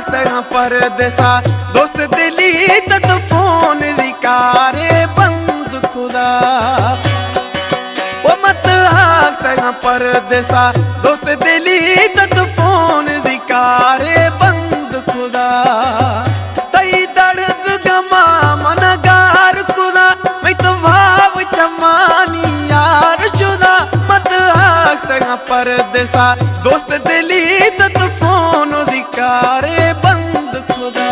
تگاں پردیسا، دوست دلی تت فون دی کارے بند خدا۔ او مت آگ تگاں پردیسا، دوست دلی تت فون دی کارے بند خدا۔ تئی درد گما من گار خدا، مئی تو واو چمانی یار شدا۔ مت آگ تگاں پردیسا، دوست دلی تت فون دی کارے بند خدا۔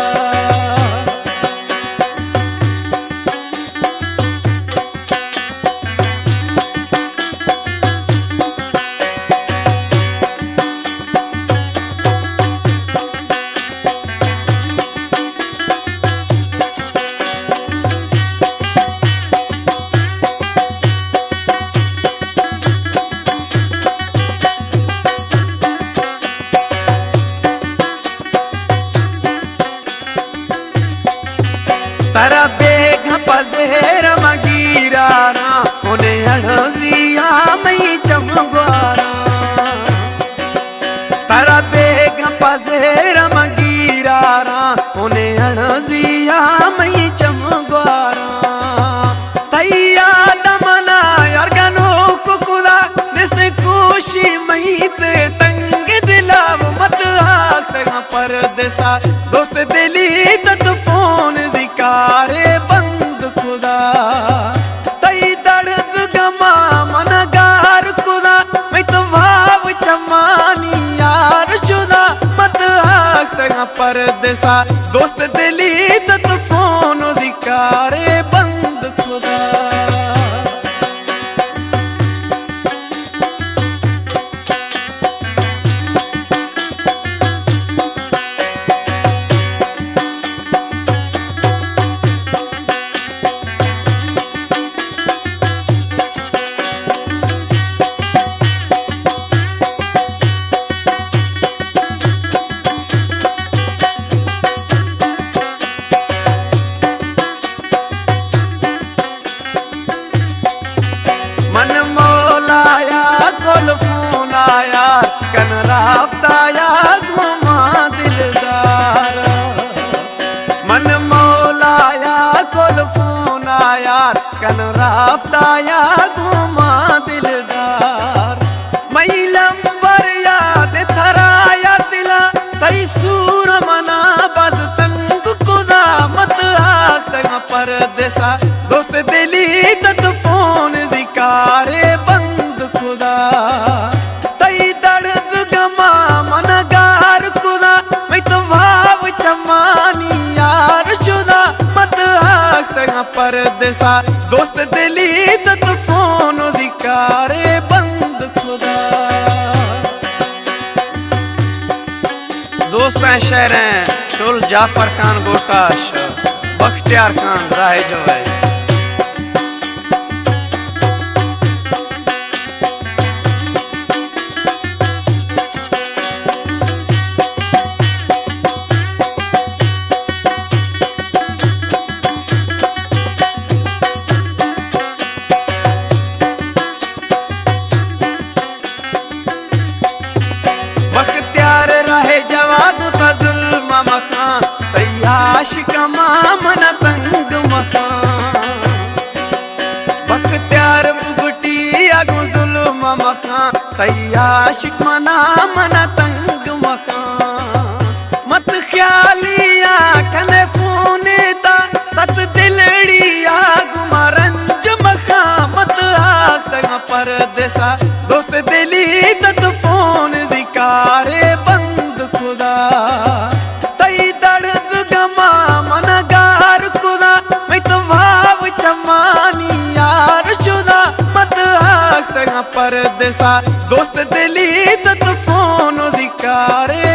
ترا بیگاں پہ زہر مگیراراں، ہونے اڑزیا مئی چم گواراں۔ ترا بیگاں پہ زہر مگیراراں، ہونے اڑزیا مئی چم گواراں۔ تئی یاد منا یار گنوک خدا، نست کوشی مئی تے تنگ دلا۔ و مت آگ تگاں پردیسا، دوست دلی تت فون دی کارے بند خدا۔ تئی درد گما من گار خدا، مئی تو واو چمانی یار شدا۔ مت آگ تگاں پردیسا، دوست دلی تت فون دی کارے بند خدا۔ من مولایا کل فون آیا، کن رافتا یا گوما دلدار۔ من مولایا کل فون آیا، کن رافتا یا گوما دلدار۔ مئی لمبر یاد ترا یار دلا، تئی سور منا باز تنگ خدا۔ مت آگ تگاں پردیسا، دوست دلی تت فون دی کارے بند خدا۔ تئی درد گما من گار خدا، مئی تو واو چمانی یار شدا۔ مت آگ تگاں پردیسا، دوست دلی تت فون دی کارے بند خدا۔ دوستاں شعر ایں ٹول جعفر خان گوٹاش، بختیار خان راہ جوئے۔ بختیار راہ جوا گوں تو ظلم مخاں، تئی عاشق ما من تنگ مخاں۔ بختیار بگٹی ءَ گوں ظلم مخاں، تئی عاشق منا من تنگ مخاں۔ مت خیالی ءَ کنے فونے تا، تت دلڑی ءَ گوں ما رنج مخاں۔ مت آگ تگاں پردیسا، دوست دلی تت فون دی کارے بند خدا۔ تئی درد گما من گار خدا، مئی تو واو چمانی یار شدا۔ مت آگ تگاں پردیسا، دوست دلی تت فون دی کارے